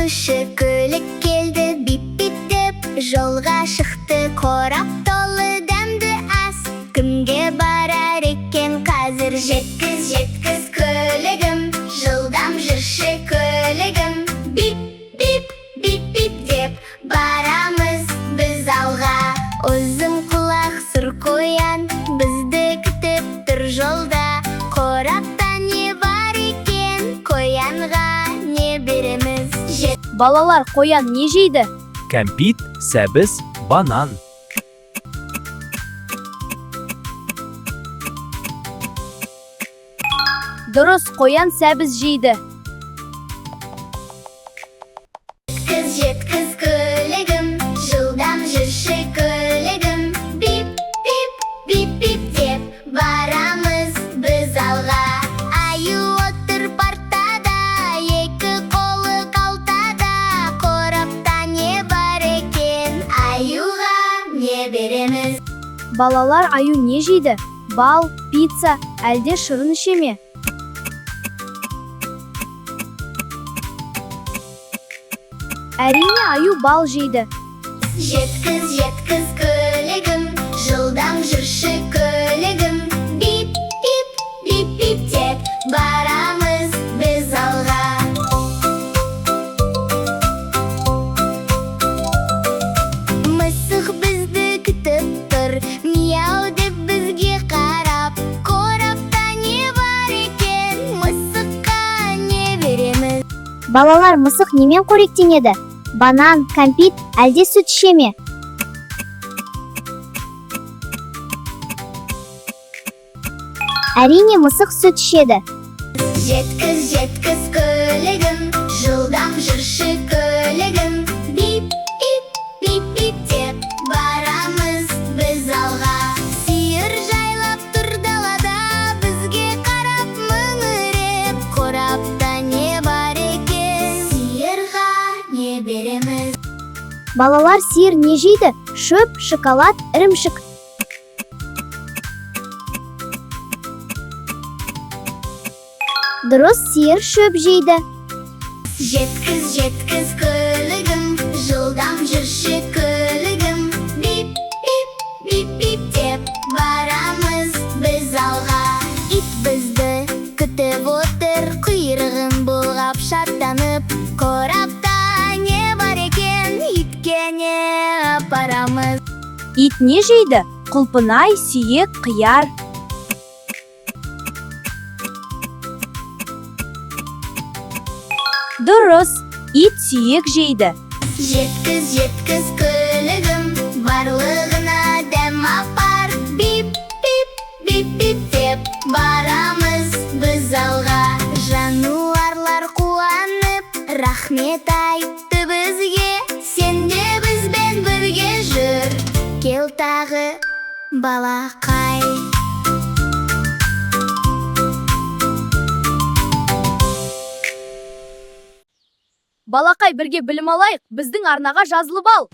Жеткізуші көлік келді бип бип деп. Жолға шықты, қорап толы дәмді ас. Кімге барар екен қазір? Жеткіз, жеткіз, көлігім, жылдам жүрші, көлігім. Бип бип, бип бип деп барамыз біз алға. Ұзын құлақ сұр қоян бізді күтіп тұр жолда. Қорапта не бар екен? Қоянға не береміз? Балалар, қоян не жейді? Кәмпит, сәбіз, банан. Дұрыс, қоян сәбіз жейді. Жеткіз, жеткіз, көлігім, жылдам жүрші, көлігім. Бип бип, бип бип деп барамыз біз алға. Аю отыр партада, екі қолы қалтада. Қорапта не бар екен? Аюға не береміз? Балалар, аю не жейді? Бал, пицца, әлде шырын іше ме? Әрине, аю бал жейді. Жеткіз, жеткіз, көлігім, жылдам жүрші, көлігім. Бип бип, бип бип деп барамыз біз алға. Мысық бізді күтіп тұр, мияу деп бізге қарап. Қорапта не бар екен? Мысыққа не береміз? Балалар, мысық немен қоректенеді? Банан, кәмпит, әлде сүт іше ме? Әрине, мысық сүт ішеді. Жеткіз, жеткіз, көлігім, жылдам жүрші, көлігім. Бип бип, бип бип деп барамыз біз алға. Сиыр жайлап тұр далада, бізге қарап мөңіреп. Қорапта не бар екен? Сиырға не береміз? Балалар, сиыр не жейді? Шөп, шоколад, ірімшік. Дұрыс, сиыр шөп жейді. Жеткіз, жеткіз, көлігім, жылдам жүрші, көлігім. Бип бип, бип бип деп барамыз біз алға. Ит бізді күтіп отыр, құйрығын бұлғап шаттанып. Қорапта не бар екен? Итке не апарамыз? Ит не жейді? Құлпынай, сүйек, қияр. Дұрыс, ит сүйек жейді. Жеткіз, жеткіз, көлігім, барлығына дәм апар. Бип бип, бип бип деп барамыз біз алға. Жануарлар қуанып рахмет айтты бізге. Сен де бізбен бірге жүр, кел тағы, балақай. Балақай, бірге білім алайық, біздің арнаға жазылып ал.